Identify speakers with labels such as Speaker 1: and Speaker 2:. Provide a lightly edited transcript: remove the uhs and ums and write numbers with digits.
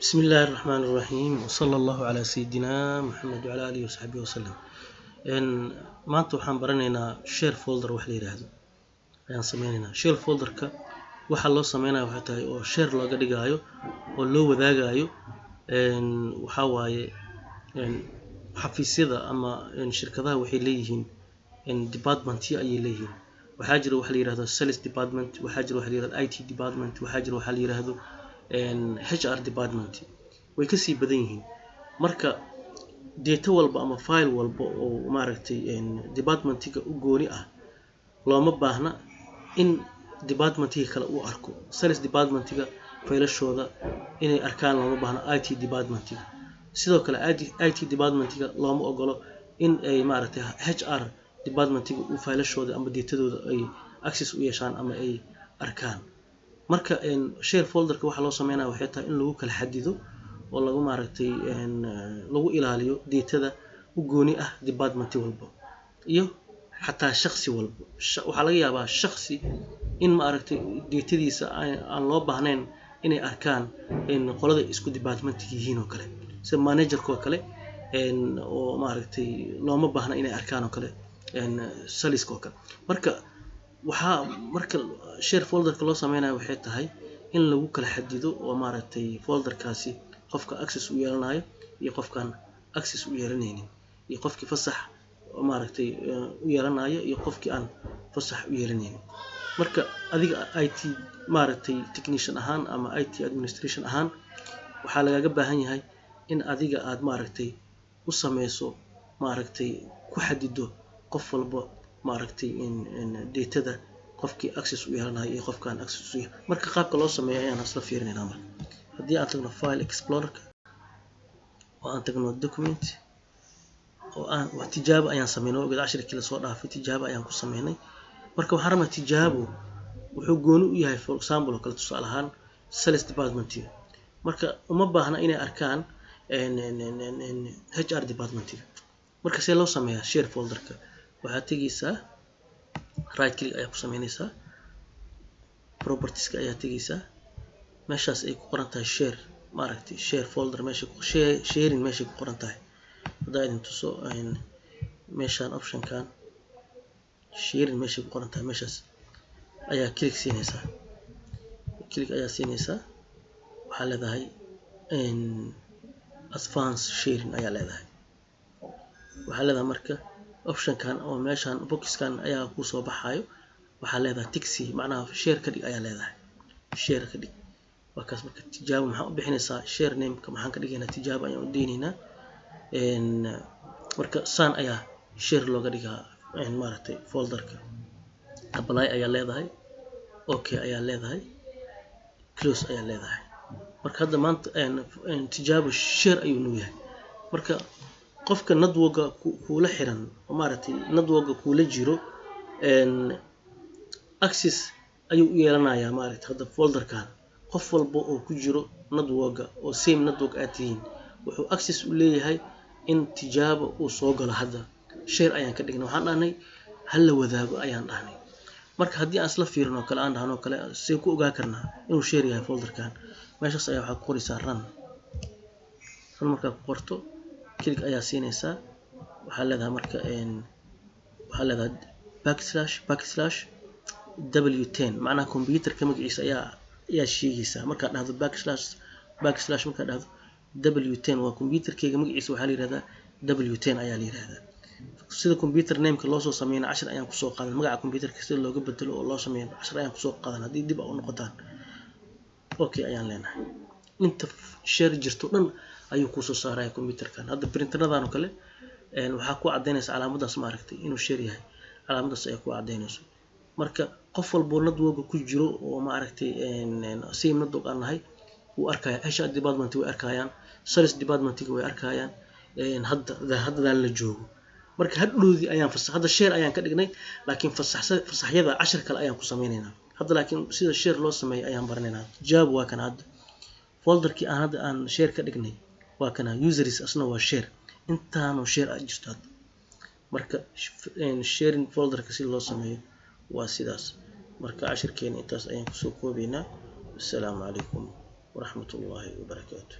Speaker 1: بسم الله الرحمن الرحيم، وصلى الله على سيدنا محمد وعلى آله وصحبه وسلم. Maanta waxaan baranaynaa share folder wax la yiraahdo ayaan sameynaynaa. Share folderka waxaa loo sameynaya waxay tahay oo share looga dhigaayo oo loo wadaagayo waxaa waaye xafiisyada ama shirkadaha waxay leeyihiin departmentyo ayay leeyihiin. Waxaa jira waxa la yirahdo sales department, waxaa jira waxa la yirahdo IT department, waxaa jira waxa la yiraahdo HR department, way kasii badan yihiin. Marka data walba ama file walba oo maaragtay departmentiga u gooni ah looma baahna in departmentiga kale uu arko. Sales departmentiga faylashooda inay arkaan looma baahna IT departmentiga. Sidoo kale IT departmentiga looma ogolo in ay maaragtay HR departmentiga uu faylashooda ama datadooda ay access u yeeshaan ama ay arkaan. Marka share folderka waxaa loo sameynaya waxay tahay in lagu kala xadido oo lagu maaragtay lagu ilaaliyo datada u gooni ah department walba iyo xataa shakhsi walba. Waxaa laga yaabaa shakhsi in maaragtay datadiisa aan loo baahnayn inay arkaan qolada isku department yihiin oo kale, sida managerka oo kale oo maaragtay looma baahna inay arkaan oo kale saleska oo kale. Marka waxaa marka share folderka loo sameynayo waxay tahay in lagu kala xadido oo maaragtay folderkaasi qofka access u yeelanayo iyo qofkaan access u yeelanaynin, iyo qofkii fasax maaragtay u yeelanayo iyo qofkii aan fasax u yeelanaynin. Marka adiga IT maaragtay technician ahaan ama IT administration ahaan waxaa lagaga baahan yahay in adiga aad maaragtay u sameyso, maaragtay ku xadido qof walba maaragtay datada qofkii access u yeelanayo iyo qofkaan access u yeelan. Marka qaabka loo sameeyo ayaan isla fiirinaynaa. Marka haddii aan tagno File Explorerka oo aan tagno Document oo aan wax tijaabo ayaan sameynay, ogeed cashirkii lasoo dhaafay tijaabo ayaan ku sameynay. Marka waxaan rabnaa tijaabo wuxuu gooni u yahay, for example oo kale, tusaale ahaan sales department. Marka uma baahna inay arkaan HR department. Marka see loo sameeyaa share folderka? Waxaad tegeysaa, right click ayaa ku sameynaysaa, Propertieska ayaa tegeysaa, meeshaas ay ku qoran tahay share, maaragtay share folder, meesha sharing meeshay ku qoran tahay. Haddaa idin tuso meeshaan optionkan sharing meeshay ku qoran tahay, meeshaas ayaa click siinaysaa. Click ayaa siinaysaa, waxaa leedahay Advance Sharing ayaa leedahay. Waxaa leedahay marka optionkan oo meeshaan boxkan ayaa kusoo baxayo, waxaa leedahay tick, macnaha share ka dhig ayaa leedahay, share ka dhig, waa kaas. Marka tijaabo maxaa u bixinaysaa? Share nameka maxaan ka dhigaynaa? Tijaabo ayaan u deynaynaa. Marka saan ayaa share looga dhigaa maaragtay folderka. Apply ayaa leedahay, Okay ayaa leedahay, Close ayaa leedahay. Marka hadda maanta tijaabo share ayuu noo yahay. Marka qofka networka kuula xiran oo maaragtay networka kuula jiro access ayuu u yeelanayaa maaragtay hadda folderkan. Qof walba oo ku jiro networka oo same network aad tihiin wuxuu access u leeyahay in tijaabo uu soo galo. Hadda share ayaan ka dhignay, waxaan dhahnay ha la wadaago ayaan dhahnay. Marka haddii aan isla fiirin oo kale, aan dhahno kale, see ku ogaa karnaa inuu share yahay folderkan? Meeshaas ayaa waxaa ku qoraysaa run. Run markaa ku qorto, click ayaa siinaysaa. Waxaa leedahay marka waxaa leedahay backslash backslash w10, macnaha computerka magaciisa ayaa sheegaysaa. Markaad dhahdo backslash backslash, markaad dhahdo w10, waa computerkeyga magaciisa, waxaa la yihahdaa w10 ayaa la yihahdaa. Sida computer nameka loosoo sameeyana cashir ayaan kusoo qaadan. Magaca computerka sida looga bedelo oo loo sameeyo cashir ayaan kusoo qaadan haddii dib a u noqotaan. Okay ayaan leenahay. Inta share jirto dhan ayuu kusoo saaraya computerkan. Hadda printeradan oo kale waxaa ku caddaynaysa calaamadaas, maaragtay inuu share yahay, calaamadaas ayaa ku caddaynayso. Marka qof walboo networka ku jiro oo maaragtay same network aan nahay wuu arkaya. HR department way arkayaan, sales departmentiga way arkayaan hadda haddadan la joogo. Marka hadhoodii ayaan fasax, hadda share ayaan ka dhignay, laakiin fasax fasaxyada cashir kale ayaan ku sameynaynaa hadda. Laakiin sida share loo sameeyo ayaan baranaynaa. Tijaabo waa kana. Hadda folderkii aan hadda aan share ka dhignay waa kana. Users asna waa share, intaanu share a jirto hadda. Marka sharing folderka si loo sameeyo waa sidaas. Marka cashirkeena intaas ayaan kusoo koobaynaa. Assalaamu calaykum waraxmatullaahi wabarakaatu.